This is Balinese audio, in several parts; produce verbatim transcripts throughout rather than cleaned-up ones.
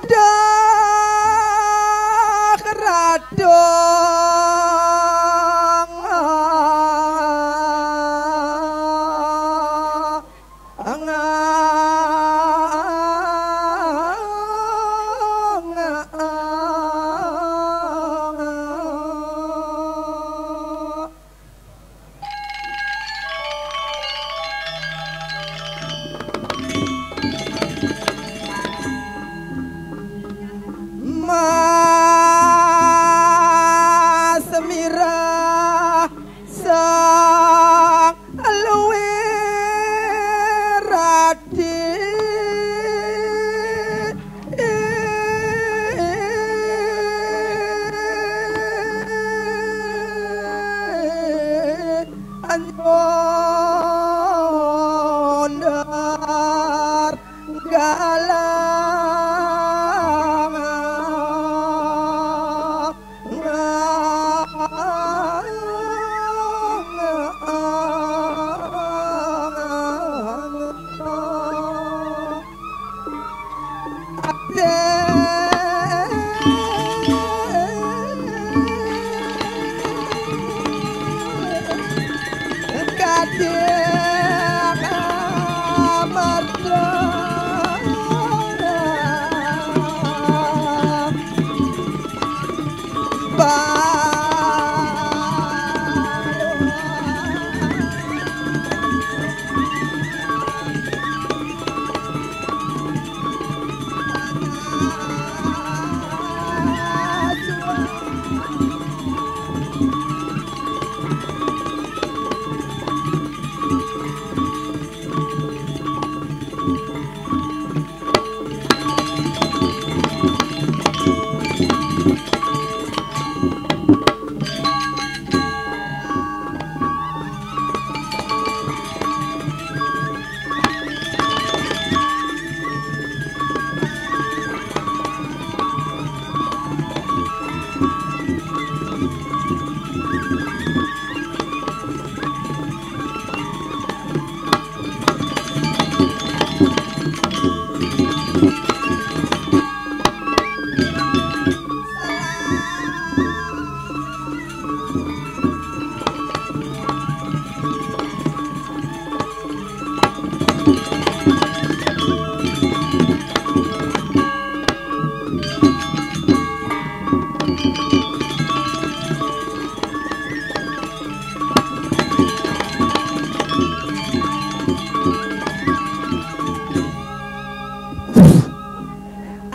Dah radong. Mas Mirah sang luwih radi. Anjondar galang.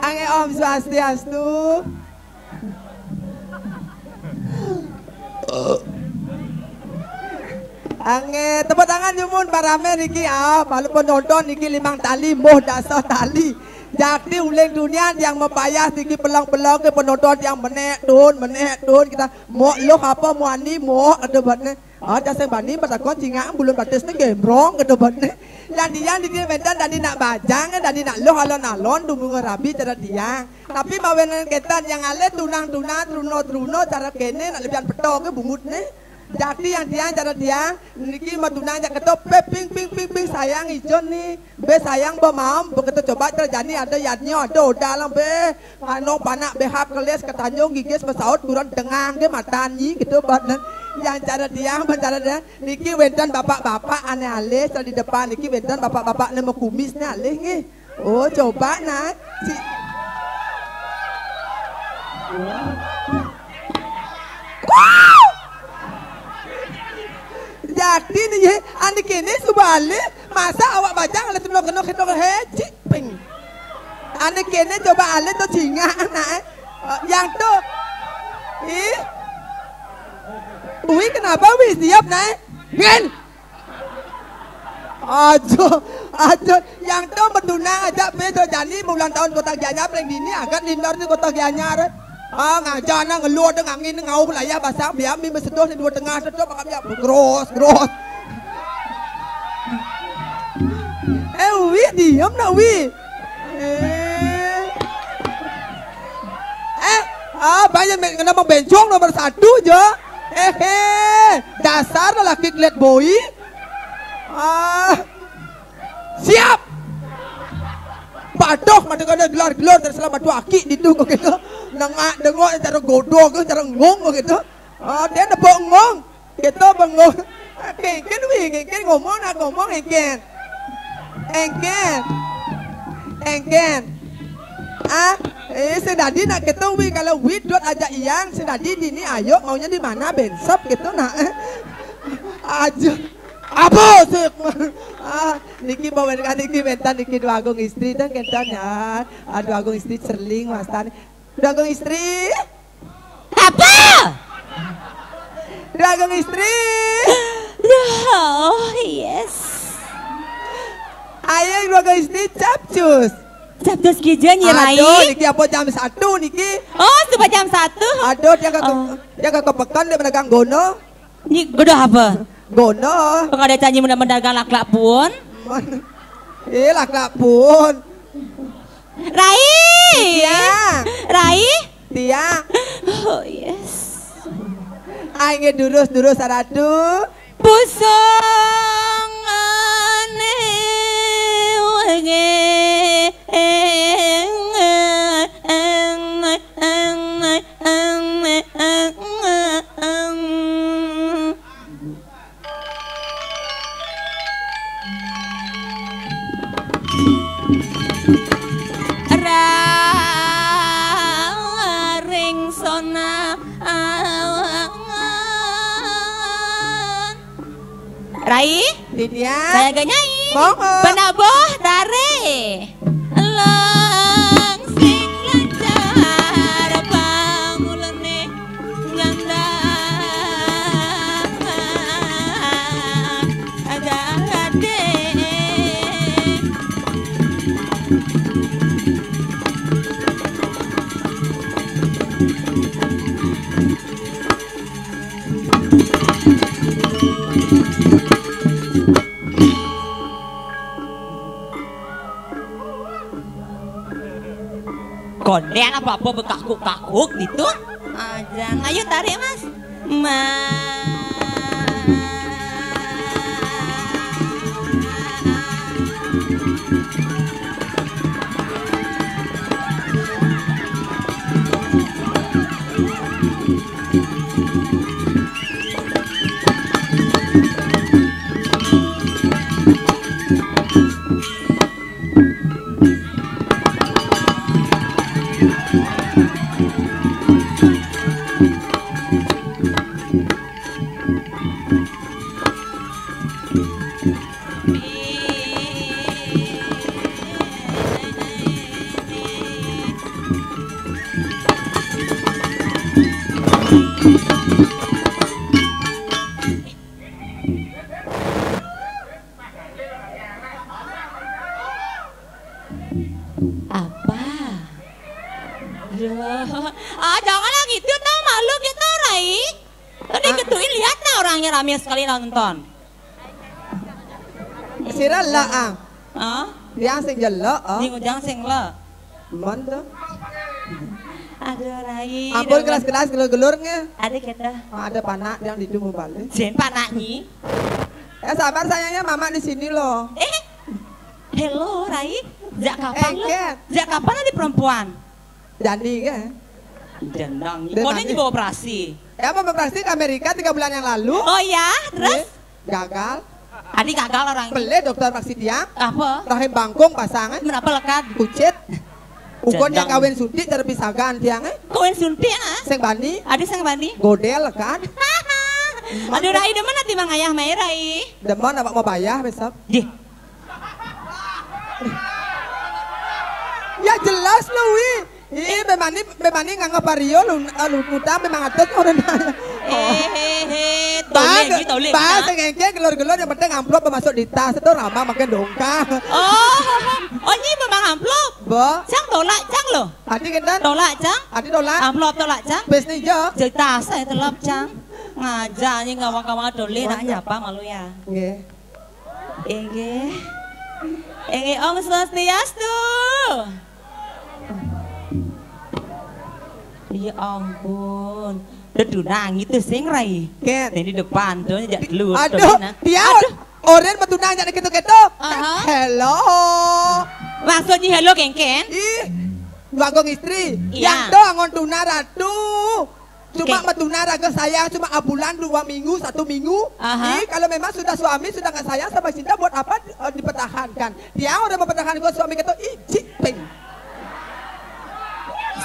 Angge Om Swastiastu. Angge, tepuk tangan nyumun barame niki, ah, malu penonton niki limang tali, mbuh dasar tali. Jadi uling dunia tiang mapayas niki pelong-pelong ke penonton tiang menek tun, menek tun kita. Mok loh apa muani mok ada batne. Ah, dasar bani batakon cingak bulun batis ne gembrong ada batne. Yang dia niki wenten dadi nak bajang, dadi nak loh alon-alon dumungan rabi cara tiang. Tapi mawen ketan yang ale tunang-tunang, truno-truno, cara kene nak lebihan petok ke bungut ne. Jadi yang tiang cara tiang niki matunang jak ketok pe ping ping ping ping sayang ijon ni. Be sayang be maem, be ketok coba cara jani ada yadnyo, ada oda lang be. Ngano panak be hak keles ke Tanjung Gigis besaut kurang dengang ke matan ni gitu bat ne. Yang cara tiang, cara tiang niki wenten bapak-bapak ane alih, cara di depan niki wenten bapak-bapak ne mekumis ne alih nggih. Oh, coba, nak. Si- Wah! Jadi ni ye, ane kene subale, masa awak bajang le tuno keno keno he, cik, ping. Ane kene coba ale tu cingak, nak, eh. Eh, yang tu. Ih. Wi, kenapa, Wi? Siap, nak, eh? Ngen. Ajo, ajo, yang tu betunang aja pe do jani ulang tahun Kota Gianyar paling dini agak lindar di Kota Gianyar. Ah, ngajar nang ngeluar deng angin ngau layah basang biar mi beseduh di dua tengah tu bakal biar gros, gros. Eh, Wi, diam nak, Wi. Eh. Eh, ah, banyak me- kena membencong nomor satu je. Eh, eh. Dasar lelaki klet boy. Ah, siap. Patuh, mata kena gelar-gelar, terus lah batu aki di tu, kok gitu. Nengak, dengok, cara godok, cara ngong, kok gitu. Ah, dia nepuk ngong. Kita bengong. Kengken, wi, kengken ngomong, nak ngomong, kengken. Engken. Engken. Ah, eh, sedadi nak ketemu, wi, kalau wi dot ajak iyang, sedadi dini, ayo, maunya di mana, bensop, gitu, nak. Aja. Apa sih? Ah, niki bawa kan niki mentan niki dua agung istri, dan kentan ya. Ah, dua agung istri cerling, wastan. Dua agung istri. Apa? Dua agung istri. Oh, yes. Ayo, dua agung istri, capcus. Capcus kija, Nyi Rai. Aduh, niki apa jam satu niki? Oh, sudah jam satu. Aduh, dia ke, oh, dia ke, ke pekan, dia menegang gono. Nyi, gono apa? Gono. Kok ada canyi mendagang laklak pun? Eh, laklak pun. Rai! Iya. Rai? Iya. Oh, yes. Ayo durus, durus, saratu. Pusong ane wenge. Raring sona awangan. Rai? Didian? Saya ganyai. Monggo. Penabuh tari. Lang sing lancar pangulene. Ngandang agak gede. Konden apa-apa bekakuk-kakuk gitu. Aja. Ayo tarik, Mas. Ma. Apa? Duh. Ah, janganlah gitu, tau malu kita, Rai. Tadi ah, ketuin, lihat nah orangnya rame sekali nonton. Sira lah, ah. Ah? Dia sing jelek, ah. Di ujang sing le. Mon tuh. Aduh, Rai. Ampun, kelas-kelas gelur-gelur nge. Ada kita. Ah, ada panak yang di dumu balik. Jen panak nyi. Eh, sabar sayangnya, Mama di sini loh. Eh, hello, Rai. Sejak kapan eh, lo? Sejak kapan lo di perempuan? Jani ke? Jandang. Kau ini juga operasi. Ya, mau operasi ke Amerika tiga bulan yang lalu. Oh ya, terus? Gagal. Adi gagal orang. Pelih dokter vaksin dia. Apa? Rahim bangkung pasang, eh. Kenapa lekat? Kucit. Ukon yang kawin suntik dari pisagan tiang, eh. Kawin suntik, ah? Sing bani. Adi sing bani. Godel lekat. Aduh, Rai, demen nanti mang ayah mai, Rai. Demen apa mau bayar besok? Jih. Ya jelas lo, wi. Ih, bemani, bemani nganggap Vario lu, eh, lu utang memang atas orang. Eh, he, he, tolek, Bang, ni tolek, Bang, nah. Sing engke gelor-gelor yang penting amplop masuk di tas itu ramah makin dongkang. Oh, oh, nyi memang amplop. Bo. Cang tolak, cang lo. Adi kendan. Tolak, cang. Adi tolak. Amplop tolak, cang. Bes ni jo. Cerita saya telap, cang. Ngajak nyi ngawang-ngawang tolek, nak nyapa malu ya. Nggih. Inggih. Inggih, Om Swastiastu. Ya ampun. Dedunang itu sing, Rai. Ket. Ini depan tuh, jak dulu. Aduh, tuh, nah. Dia aduh. Oren betunang jak gitu-gitu. Aha. Hello. Maksudnya halo kengken? Ih, Bagong istri. Iya. Yang do angon tuna ratu. Cuma Keng- metuna raga sayang cuma abulan dua minggu, satu minggu. Aha. Ih, kalau memang sudah suami sudah nggak sayang sama cinta, buat apa eh, dipertahankan? Dia udah mempertahankan suami kita, ih, jiping.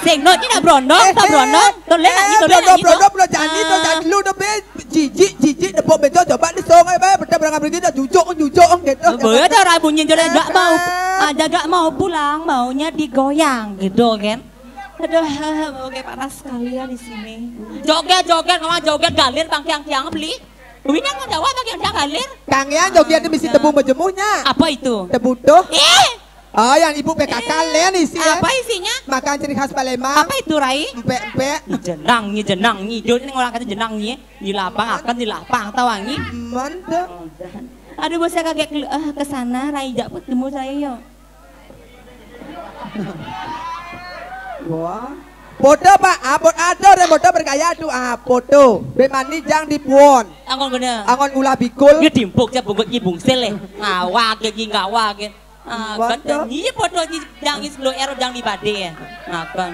Sing, no, ini nak brondong, Eh, tak brondong. eh, Tuh, lihat, eh, itu, lihat, brondong, itu. Brondong, brondong, jangan itu, Ah. jangan lu, deh, be. Jijik, jijik, tepuk betul, coba di song, eh, be. Betul, berangkat begitu, dah, jujuk, jujuk, gitu. Betul, dah, bunyi, jadi nggak mau. Ah. Ada nggak mau pulang, maunya digoyang, gitu, kan. Aduh, oke, panas sekali ya di sini. Joget, joget, ngomong joget, galir, bang, tiang-tiang, beli. Ini kan Jawa, bang, tiang-tiang, galir. Kang Yan, joget ini mesti Ah, tepung bejemuhnya. Apa itu? Tebutuh. Eh! Oh, yang ibu P K K Eh, len isi ya. Apa isinya? Makan ciri khas Palembang. Apa itu, Rai? Empek-empek. Nyi jenang, nyi jenang, nyi. Dia ini orang kata jenang, nyi. Nyi lapang, akan nyi lapang, tahu, nyi? Mantap. Aduh, bos, saya kaget ke, eh, ke sana, Rai, jak ketemu saya, yuk. Wah. Foto, Pak. Ah, foto ada, ada foto bergaya tuh. Ah, foto. Be mani jang di puon. Angon guna. Angon ulah bikul. Dia timpuk, dia bungkut, dia bungsel, eh. Ngawak, dia ngawak, dia. Ah, Waduh. Kata, iya, foto di, jang is lo ero, jang di bade, ya. Makan.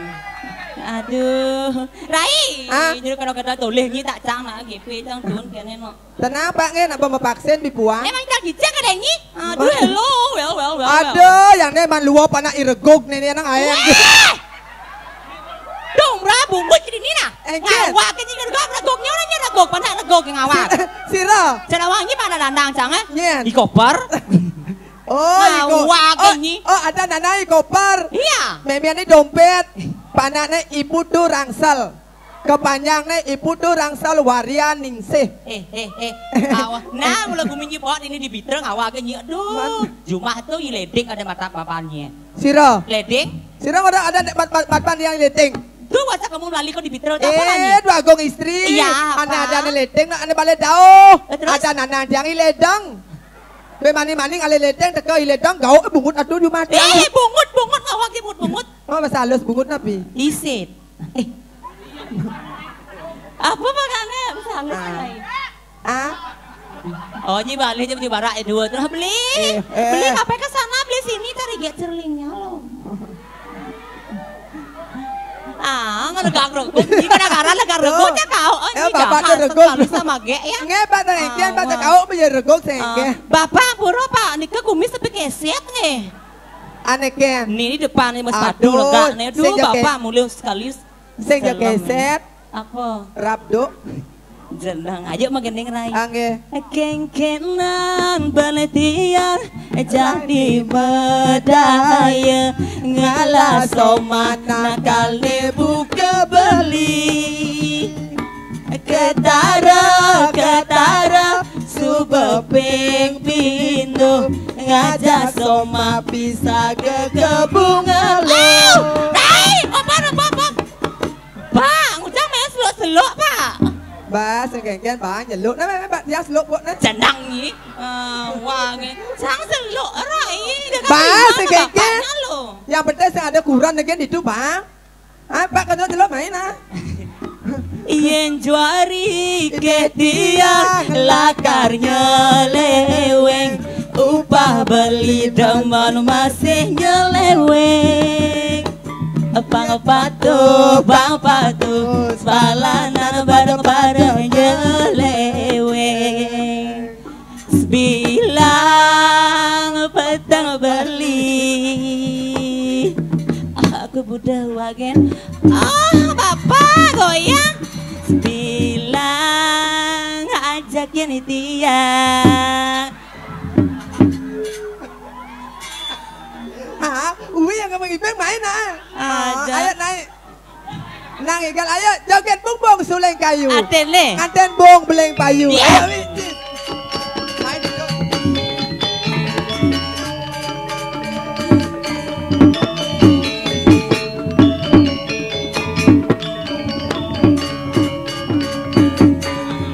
Aduh. Rai. Ah? Jadi kalau kata toleh ni tak cang lah, G P cang tuan kene no. Tenang, Pak, nge, nak mau vaksin di puang? Emang tak dicek ada ni? Aduh, Wah. Hello, well, well, well, well. Aduh, yang ni man luar panak iregog ni, ni anak ayam. Wah! Dong, bra, bungkut jadi ni nah. Engken. Ngawak ke ni regog, regognya orang ni regog, panak regog yang ngawak. Sira. Cara wangi panak dandang, cang, eh? Nyen. Di koper. Oh, iko. Ngawak Oh, ini. Oh, ada nana iko par. Iya. Memian ni dompet. Panaknya ibu tu rangsel. Kepanjangnya ibu tu rangsel waria ningsih. Eh, eh, eh. Awak. Nah, mula gumi nyi pot ini di bitra ngawak ke nyi. Aduh, Man- jumah tu iledek ada mata papannya. Sira. Ledek. Sira ada ada mat mat mat pan yang leting. Tu masa kamu melalui kau di bitra tak apa Eh, ni? Dua gong istri. Iya, Anak apa? Ada anak leting, nak anak balik jauh. Eh, terus? Ada anak yang iledang. Be maning-maning ale ledeng teka iledang gauk bungut atuh di rumah dia. Eh, bungut, bungut, awak ke bungut, bungut. Oh, bahasa halus bungut napi? Isit. Eh. Apa makanya bahasa halus Ah. Lain? Ah. Oh, ini balik je beli barak ya dua terus beli. Eh, eh. Beli apa ke sana beli sini cari get cerlingnya loh. Ah, ngelegak reguk. Ini kadang-kadang legak reguk ya kau. Oh, ini bapak jahat reguk. Sekali sama gek ya. Nggak, Pak Tengkian, Pak Tekau punya reguk sengke. Bapak pura Pak, nika kumis tapi keset nih. Aneh ken. Nih di depan nih mas padu legak nih. Duh, Bapak mulai sekali. Sing keset. Apa? Rabdo. Jeneng aja magening rai. Angge. Kengkenan baletian jadi bedaya ngalah somat nakal buka beli. Ketara, ketara, suba ping pindu ngajak soma pisah ke kebunga lo. Rai, apa, apa, apa? Pak, ngujang main seluk-seluk, Pak. Bah, sing kengken, bah, nyeluk. Nah, bah, bah, dia seluk, buat, nah. Jenang ni. Ah, wah, ni. Sang seluk, Rai. Bah, sing kengken. Yang penting sing ada kuran lagi itu, bah. Ah, Pak, kena seluk main, ah. Yen juari ke tiang lakarnya leweng, upah beli demen masih nyeleweng. Bang Patuh, Bang Patuh, sepalanan bareng-bareng nyeleweng. Sebilang petang beli. Aku budak wagen. Oh, Bapak goyang. Sebilang ajakin dia. Ah, Uwi yang ngomong Ipeng main ah. Ada. Ah, ayo naik. Nang igal, ayo joget bungbong suling kayu. Atene. Nganten bong beleng payu. Iya. Ayo, Wi. Main dulu.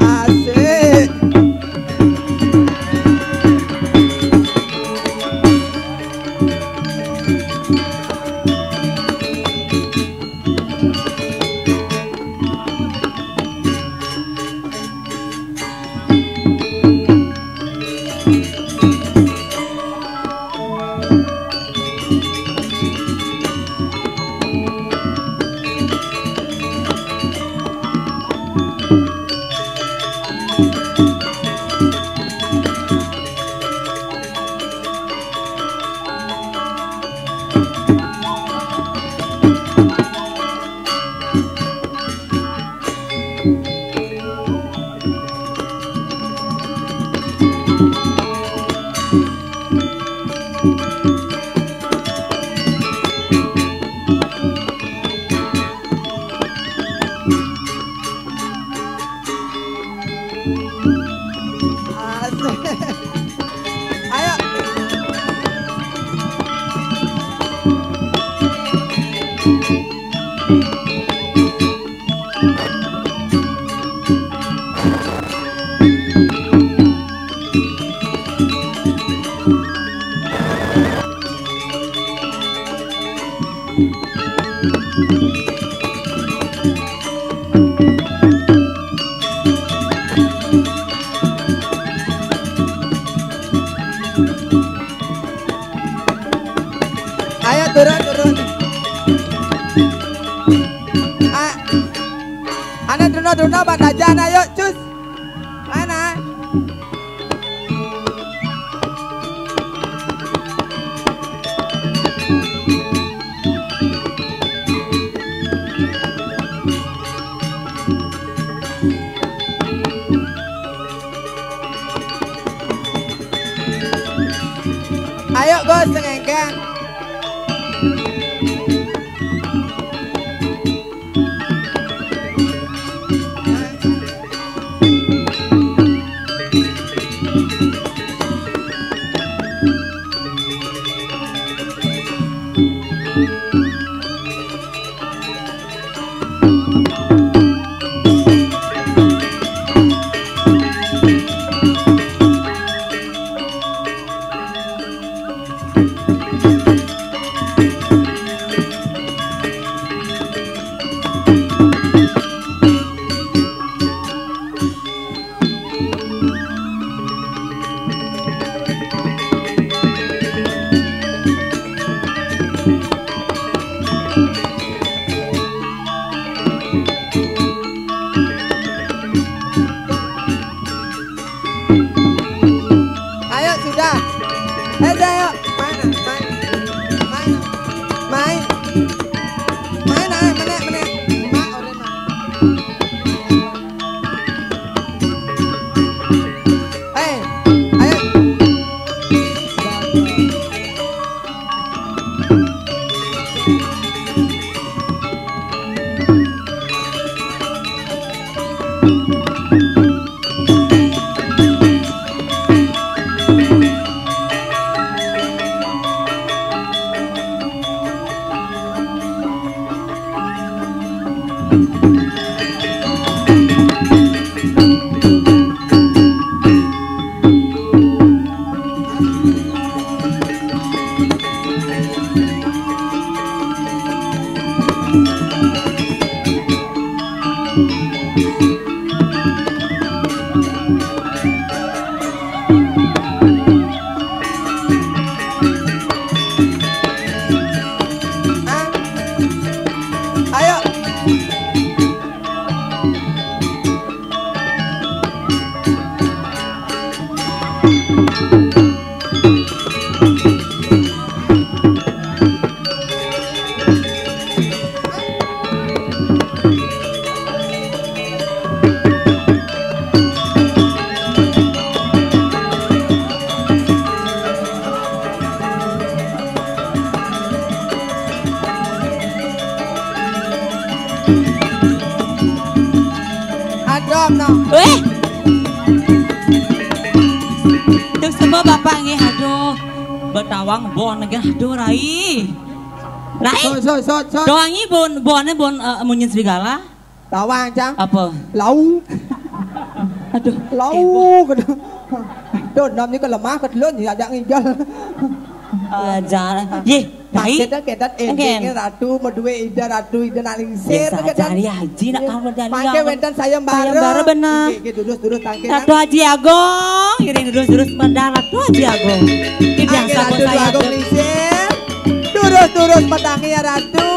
Asik. Ayo turun, turun. Ah, anak turun, turun, Pak Dajan, ayo, cus. Mana? Ayo, Gus, sengengkeng. Ayo, sudah. Eh, ayo. Main, main. Main. Main. Main, ayo, menek, menek. Mak, ora, Mak. Eh, ayo. Ayo. Aduh, no. Weh. Tuh semua bapak nggih, aduh. Betawang bon nggih, aduh, Rai. Rai. Sot, sot, sot, sot. Doangi bon, bonnya bon, eh, munyin serigala. Tawang, Cang. Apa? Lau. Aduh. Lau, eh, bo- aduh. Aduh, namanya kelemah, kedelon, ya, ajak nginjal. Ajar. Yeh, Rai. Maksudnya kedat endingnya Ratu, meduwe Ida, Ratu Ida nak lingsir. Biasa aja, Rai Haji, nak kamu dari Pakai wenten sayembara. Sayembara benar. Oke, oke, durus, durus, tangke, Ratu Haji Agung, ini durus, durus, benar, Ratu Haji Agung. Ini biasa Ratu saya Agung lingsir. Durus-durus pedangnya, Ratu.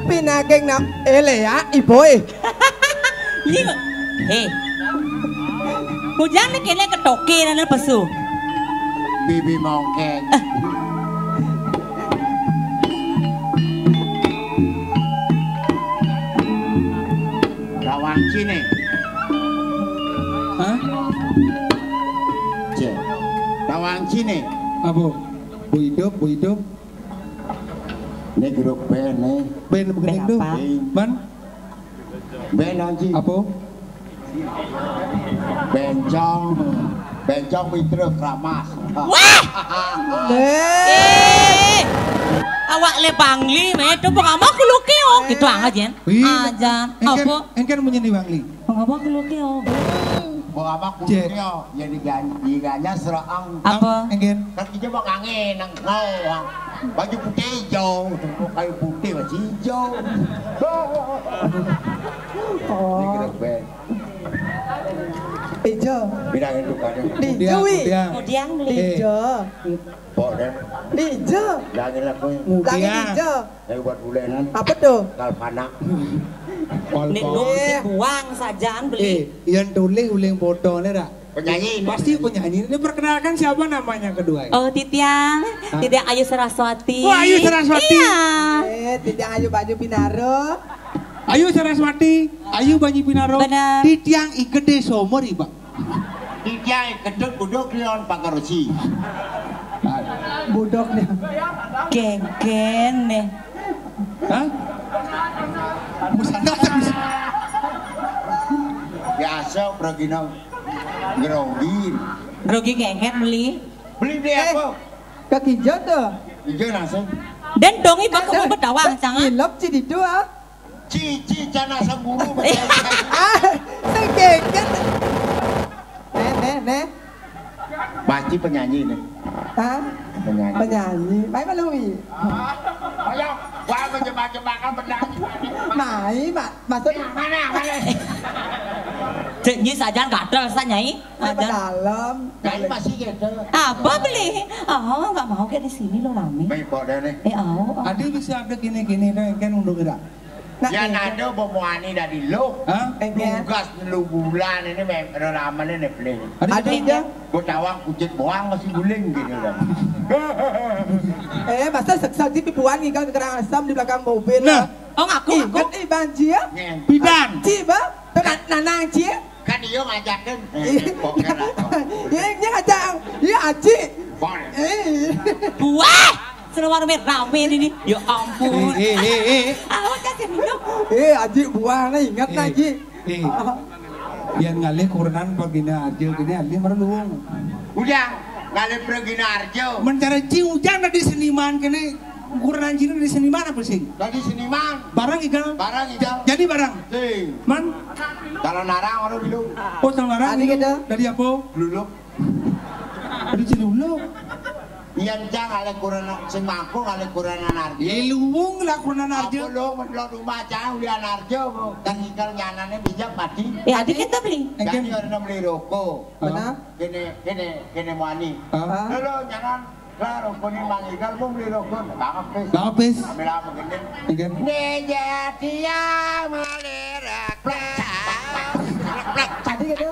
Pinaking na ele ya, iboe. Iya. Hei. Bujang nih kene ketoke nana pesu. Bibi mongkeng. Rawan cine. Hah? Ancine. Apa? Bu Idup, Bu Idup. Ini grup band nih. Band begini Band tuh. Apa? Man? Band Anci. Apa? Bencong. Bencong Mitra Kramas. Wah! Eh, awak le Bangli, metu pengamak luki, oh, gitu aja, Jen. Wih, aja. Engken, apa? Engken menyanyi Bangli. Pengamak luki, oh. Pengamak luki, oh. Ya digan-, diganya serang. Apa? Engken. Kan kita mau kangen, nang kau, ah. Baju putih hijau, kayu putih masih hijau. Oh. Ini grup band. Ijo. Bilangin tukangnya. Di Ijo, wi. Mudiang. Mudiang, beli. Eh. Ijo. Pok deh. Di Ijo. Bilangin aku. Mudiang. Lagi di Ijo. Yang buat bulenan. Apa tuh? Kalpana. Nek dong si buang sajaan beli. Eh, yang tulis uling foto nih, rak. Penyanyi ini. Pasti penyanyi. Ini perkenalkan siapa namanya kedua ini? Oh, Titiang. Hah? Titiang Ayu Saraswati. Wah, Ayu Saraswati. Iya. Eh, Titiang Ayu Banyu Pinaro. Ayu Saraswati, Ayu Banyu Pinaro. Benar. Titiang Igede Somor, Iba. Titiang Igede Budok Leon Pagarsi. Budok nih. Gegen nih. Hah? Busana terus. Biasa, pergi nang. Grogi. Grogi gegen beli. Beli beli apa? Kaki jatuh. Ijo nasi. Dan dongi bak kebun bedawang, cangan. Ilok ci ditu, ah. Ci, ci, cana semburu. Ah, sengkeket. Nih, nih, nih. Pasti penyanyi nih. Hah? Penyanyi. Penyanyi. Mai malu, wi. Ayo, wah, menjebak-jebakan benar. Mai, Mak. Maksud mana, mana? Cek nyi sajan gatel sa, Nyai. Ada dalam. Nyai masih gitu. Apa beli? Oh, nggak mau kayak di sini lo rame. Baik, kok deh nih. Eh, oh, oh. Adi bisa ada gini-gini deh, kan untuk gerak. Nah, ya, iya. Nado bomoani dari lo. Hah? Enggak. Tugas lu bulan ini mem-, ramane nih, beli. Adi, adi, iya. Gue tawang kucit boang masih guling gitu loh. Eh, masa sek-, sek di pipuan ngigal kekerang asam di belakang mobil. Nah. Oh, ngaku, ngaku. Ingat, eh, Bang Ji, ya? Nyen. Bidan. Ji, Bang. Teman nanang, Ji. Kan iya ngajakin. Eh, iya. Pokoknya lah. Iya, iya, ngajak. Iya, Aji. Bon. Eh. Buah! Selawar rame ini. Ya ampun. Eh, eh, eh, eh. Awak kasih minum. Eh, Aji, buah lah, ingat lah, Ji. Eh. Yang ngalih kurenan pergina arjo kene alih merenung. Ujang, ngalih pergina arjo. Mencari ci ujang dari seniman kene, kurenan cina dari seniman apa sih? Dari seniman. Barang igal. Barang igal. Jadi barang. Sing. Man? Kalau narang orang bilang. Oh, kalau narang. Tadi gitu. Dari apa? Luluk. Aduh, ciluluk. Iya, Cang, ale kurana, sing mangkung, ale kurana narjo. Ye, luwung lah kurana narjo. Apa lo, mendelok rumah, Cang, uli anarjo, kan ikel nyanane bijak mati. Ya, dikit tuh, beli. Jadi, orang beli rokok. Benar. Kene, kene, kene muani. Hah? Lo, lo, nyanan, lah, rokok ini mang ikel, mau beli rokok. Bang Apis. Bang Apis. Ambil apa gini? Oke. Ini jadi yang melirak. Tadi gitu.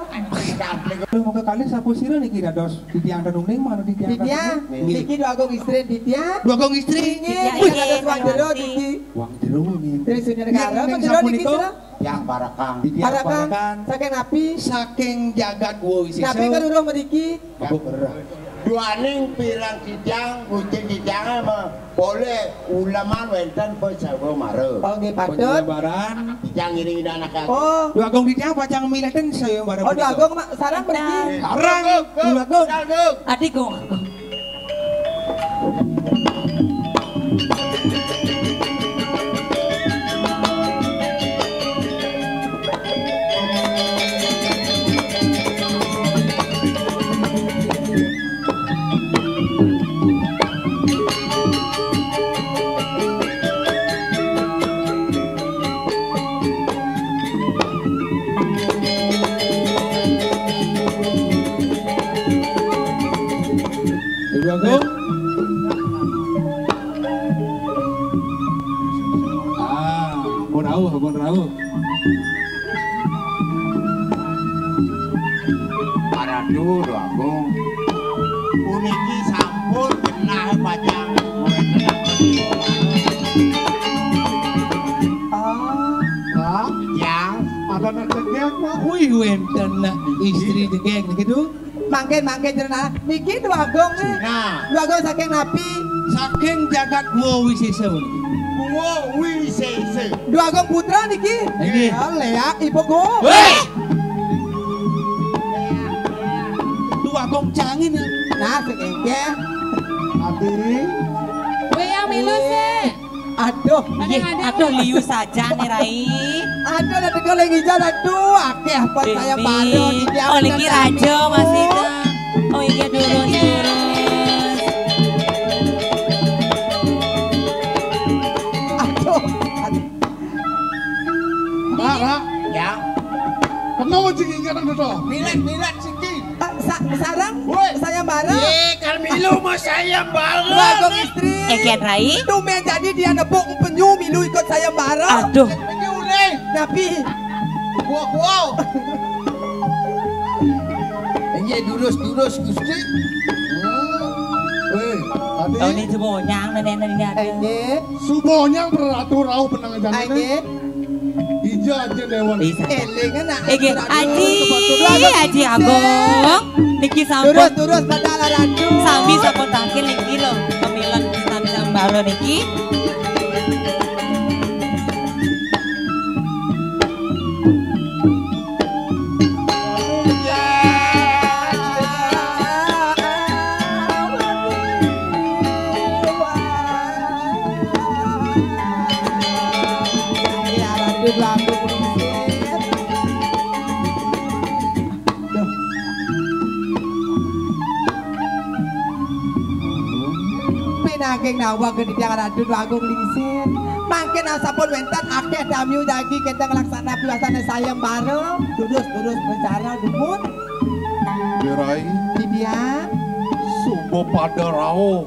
Lu mau ke kali sapu sira niki dados titiang tenungning, mana titiang tenungning? Titiang, niki Dwagung Istri titiang. Dwagung Istri. Nggih, wih, dados wong jero niki. Wong jero niki. Dari Sunyana Negara, ning wong jero sapunika niki sira. Yang Parekan. Titiang Parekan. Parekan. Saking napi? Saking jagat Gua Wisesa. Napi keruruh mriki? Apa gerah? Duaning pirang titiang, kucing titiang mah boleh uleman wenten pun sewa mara. Oh, nggih, patut. Penyelebaran. Titiang ngiring anak aku. Oh. Dwagung titiang pacang milih ten sewa mara. Oh, punika. Dwagung mak sarang mriki. Sarang. Dwagung. Dwagung. Adik kok. Ibu Agung. Ah, pun rauh, pun rauh. Paradu, Dwagung. Puniki sampun genah pacang. Ah. Hah? Ya. Ada nak tegek, Pak? Wih, wenten nak istri tegek gitu. Mangkin, mangkin, Jero Nalar. Niki Dwagung nih. Nah. Dwagung saking napi? Saking jagat Gua Wisesa. Gua Wisesa. Dwagung putra niki? Inggih. Ya, Léak ibu ku. Wéh! Dwagung cangin ya. Nah, sing inggih. Adi. Wéh, yang milu sih. Aduh. Nggih, aduh, liu saja nih, Rai. Aduh, lah teko lagi ijo, aduh, akeh apa saya baru di dia. Oh, niki raja Mas Ida. Oh, iya, durus, durus. Aduh, aduh. Ra, Ra. Ya. Kenapa sih ingat, aduh, toh? Milet, milet, siki. Eh, sa-, sarang? Woi. Sayembara? Iya, kan milu mau sayembara. Bagong istri. Eh, Kian Rai? Tumben jadi dia nepuk penyu milu ikut sayembara. Aduh. Penyu nih. Napi? Kuah-kuah. Iya, durus-durus, Gusti. Hmm. Eh, tadi. Oh, ini Subonyang, nenek-nenek. Enggih. Subonyang peratu rauh penang jane. Enggih. Ija aja dewan. Bisa. Eling anak. Iki Aji, Aji Agung. Niki sampun. Terus, terus, padahal Ratu. Sami sampun tangkil niki lho. Pemilihan sami sambalo niki. Pinangking nawang geni tiang Ratu Agung Lingsir. Mangkin asampun wénten akéh damyu jagi kita nglaksana piwasana sayembara. Durus, durus bicara dumun. Dirai. Didiang. Suba pada rauh.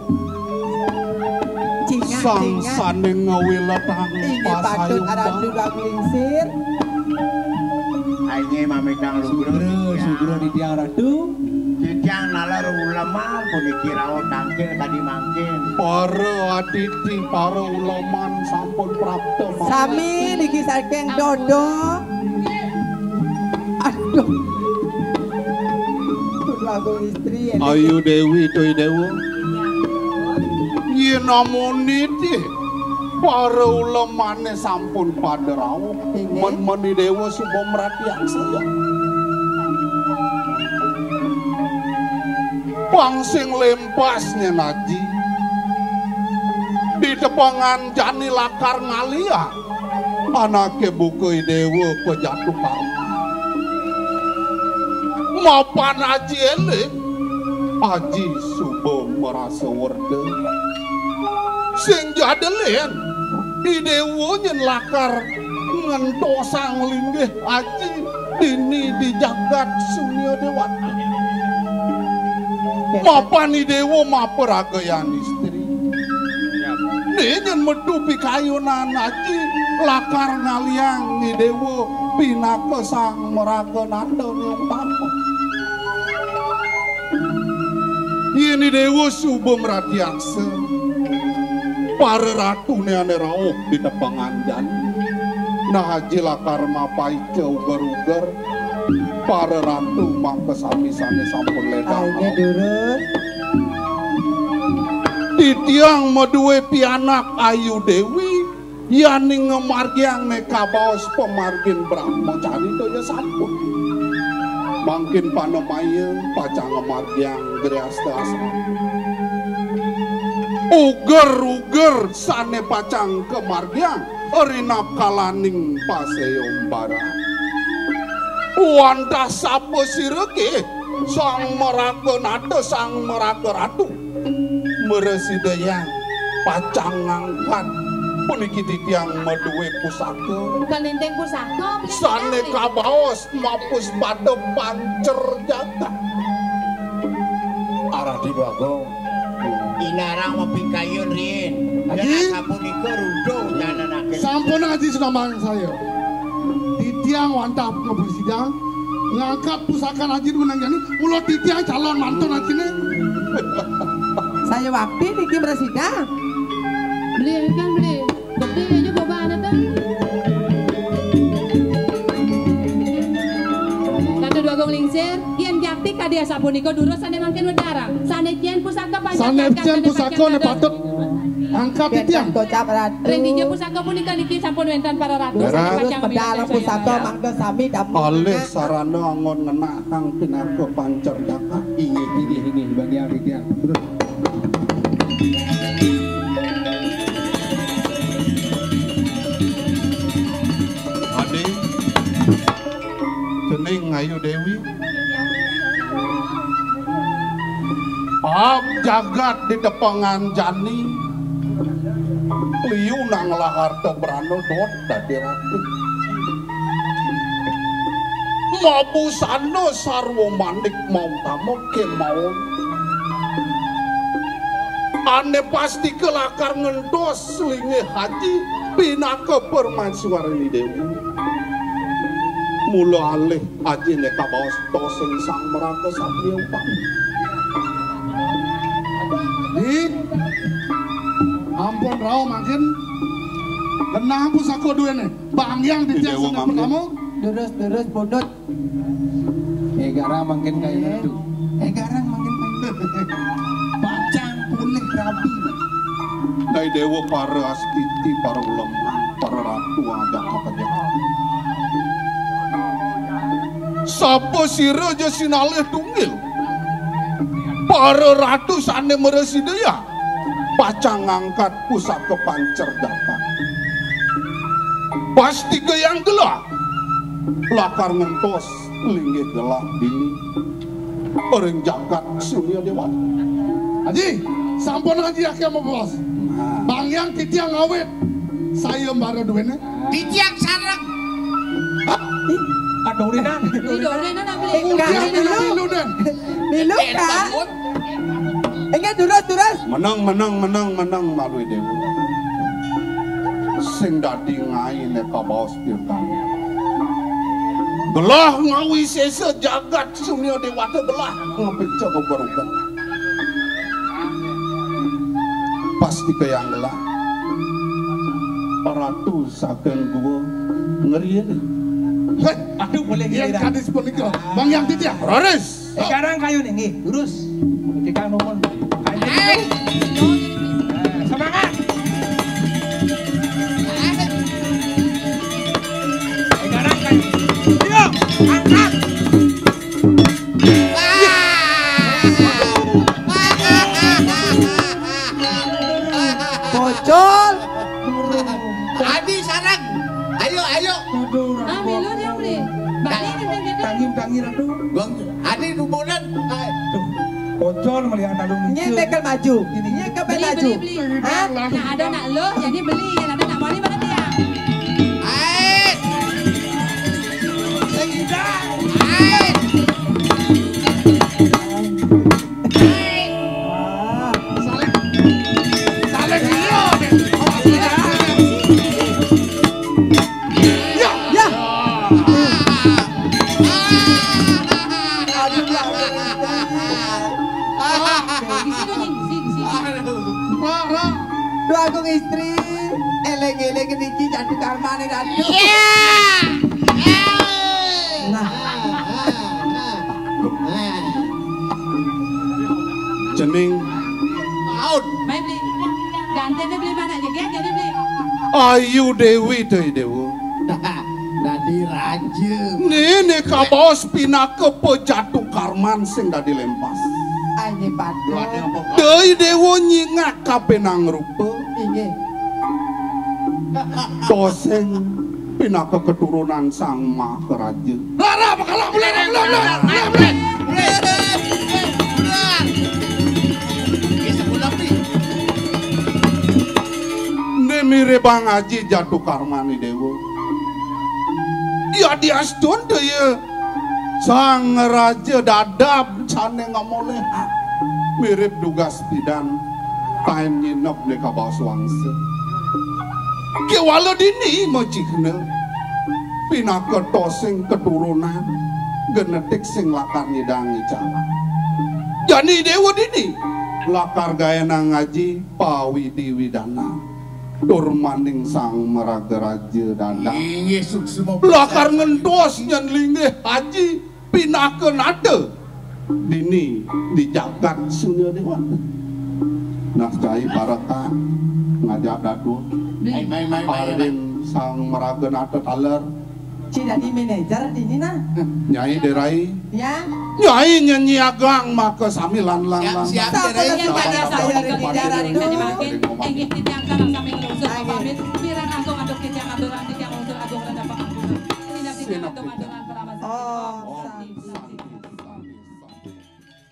Cingak, sang cingak. Sané ngawiletang. Inggih patut pasayembara. Ratu Agung Lingsir. Aine mamitang lugra. Sugra, sugra Didiang Ratu. Titiang nalar uleman puniki rauh tangkil kadi mangkin. Para aditi, para uleman sampun prapta mawon. Sami niki saking dodo. Aduh. Kudu aku istri ya. Ayu Dewi, Toy Dewa. Yen namung niti, para ulemané sampun pada rauh. Inggih. Men-meni Dewa suba mratiaksaya. Pang sing lempas nyen aji. Ditepengan jani lakar ngalian. Anaké buka Dewa pejatu karma. Mapan aji eling, aji suba marasa werda. Sing jadelin, I Dewa nyen lakar ngentosang linggih aji dini di jagat sunia dewata. Mapan I Dewa maparagayan istri. Né nyen metu pikayunan aji lakar ngaliang I Dewa pinaka sang maraga nanda nyong tapa. Yén I Dewa suba mratiaksa, para ratuné ané rauh di tepengan jani. Nah, aji lakar mapaica uger-uger, para ratu mangka sami sané sampun ledang. Ayo, durus. Titiang madué pianak Ayu Dewi, yaning ngamargiang né kabaos pamargin Brahmacari daya sampun. Mangkin panamaya pacang ngamargiang griasta asrama. Uger-uger sané pacang kamargiang rinakalaning pasayembara. Wantah sapa sira ké, Sang Maraga Nata, Sang Maraga Ratu? Mresidayang pacang ngangkat puniki titiang madué pusaka. Kalinting pusaka, sané kabaos mapus pada pancer jagat. Aradi Bagong. Inarang mapikayun riin. Aji? Yén sapunika rudo ujananake. Sampun Aji sinambahan saya. Titiang wantah mresidayang ngangkat pusakan Aji menang jani, mula titiang calon mantun Ajiné. Saya wakti niki mresidayang. Beli kan beli. Bukti aja bawa anak tuh. Kata dua gong Sir, yén jakti kadi asapunika durus sané mangkin wedarang. Sané cén pusaka panjak Sané cén pusaka né patut angkat titiang. Ring dija pusaka punika niki sampun wénten para ratu sané pacang medal pusaka mangda sami damel. Alih sarana anggon ngenahang pinaka pancer jagat. Inggih, inggih, inggih, bagi titiang. Adi, cening Ayu Déwi. Ab jagat di tepengan jani. Liu nang laharta brana dot dadi ratu. Mabusana sarwa manik mautama kemaon. Ané pastika lakar ngentos linggih aji pinaka permaiswarini Déwi. Mula alih ajiné kabaos tosing sang maraga satria upami. Di ampun rauh mangkin genah pusaka duéné. Bang Hyang Titiang Déwa sané mangkin. Pertama. Durus, durus, pundut. Égarang mangkin kayu redu. Égarang mangkin kayu redu. Pacang pulih rabi. Dai Déwa para astiti, para uleman, para ratu ajak makejang. Sapa sira ja sinalih tunggil. Para ratu sané mrasidaya. Pacang ngangkat pusaka pancer dapat. Pastika yang gelah lakar ngentos linggih gelah dini ring jagat Surya Déwata. Aji, sampun Aji akéh mapos. Nah. Bang Hyang titiang ngawit sayembara duéné. Titiang sareng. Aduh, Rina. Aduh, Rina, nak beli. Titiang milu-milu, Dan. Milu, Kak. Inggih, durus, durus. Menang, menang, menang, menang, malu Déwa. Sing dadi ngainé kabaos tirtani. Gelah ngawisésa jagat Surya Déwata, gelah ngapica beberukan. Pastika yang gelah. Ratu saking gua ngerian. Héh, aduh, boleh yang giliran. Gadis punika, Bang Hyang Titiang. Raris. Sekarang kayu nih, nggih, lurus. Kita nuhun. Kayu nih. Nah, semangat. Sekarang kayu. Yuk, angkat. Bocor. Adi sareng. Ayo, ayo. Aduh, ah, milu dia beli. Balik, beli, beli. Tangi, tangi, aduh. Bang, Adi dumonan. Aduh, bocor melihat aduh. Nyé bekel maju. Nyé ke beli, maju. Beli, beli. Hah? Nah, ada nak lo, jadi beli. Yang ada nak wali mana dia? Ayo. Sing hidang. Ayo. Saling, saling, iya. Ya, ya. Aduh, ya. Aduh. Duh Agung Istri, éling-éling niki jatuh karmané, Datu. Iya. Nah. Cening. Main beli. Gantinya beli mana aja, Gek? Jadi beli. Ayu Déwi téh, Déwa. Dadi raja. Néné kabaos pinaka pejatu karman sing dadi lempas. Ayo, Pak. Dai Déwa nyingak kapenang rupa. Inggih. Tosing pinaka keturunan Sang Maharaja. Lara, bakal mulai, mulai, mulai, mulai, mulai. Né miribang aji jatu karmané Déwa. Ya diastun daya Sang Raja Dadap sané ngamolihang. Mirib dugas pidan taén nyinep né kabaos wangsa. Kéwala dini macihna pinaka tosing keturunan genetik sing lakar nyidang icara. Jani Déwa dini lakar gaénang aji pawidi-widana tur maning Sang Maraga Raja Dadap. Inggih, suksma. Lakar ngentos nyén linggih aji pinaka nata dini di jagat Surya Dewata. Nah, cai parekan ngajak datua. Mai, mai, mai, mai, mai. Arin sang maraga nata taler. Cai dadi manajer dini nah. Nyai Derai. Ya. Nyai nyanyi agang maka sami lan lan. Siap, lan, siap, lan. Derai. Yang pada saya di daerah itu. Inggih titiang sareng sami nglungsur pamit. Piran agung antuk titiang aturan titiang nglungsur agung renda pangampura. Tindak titiang agung aduran parama sakti. Oh.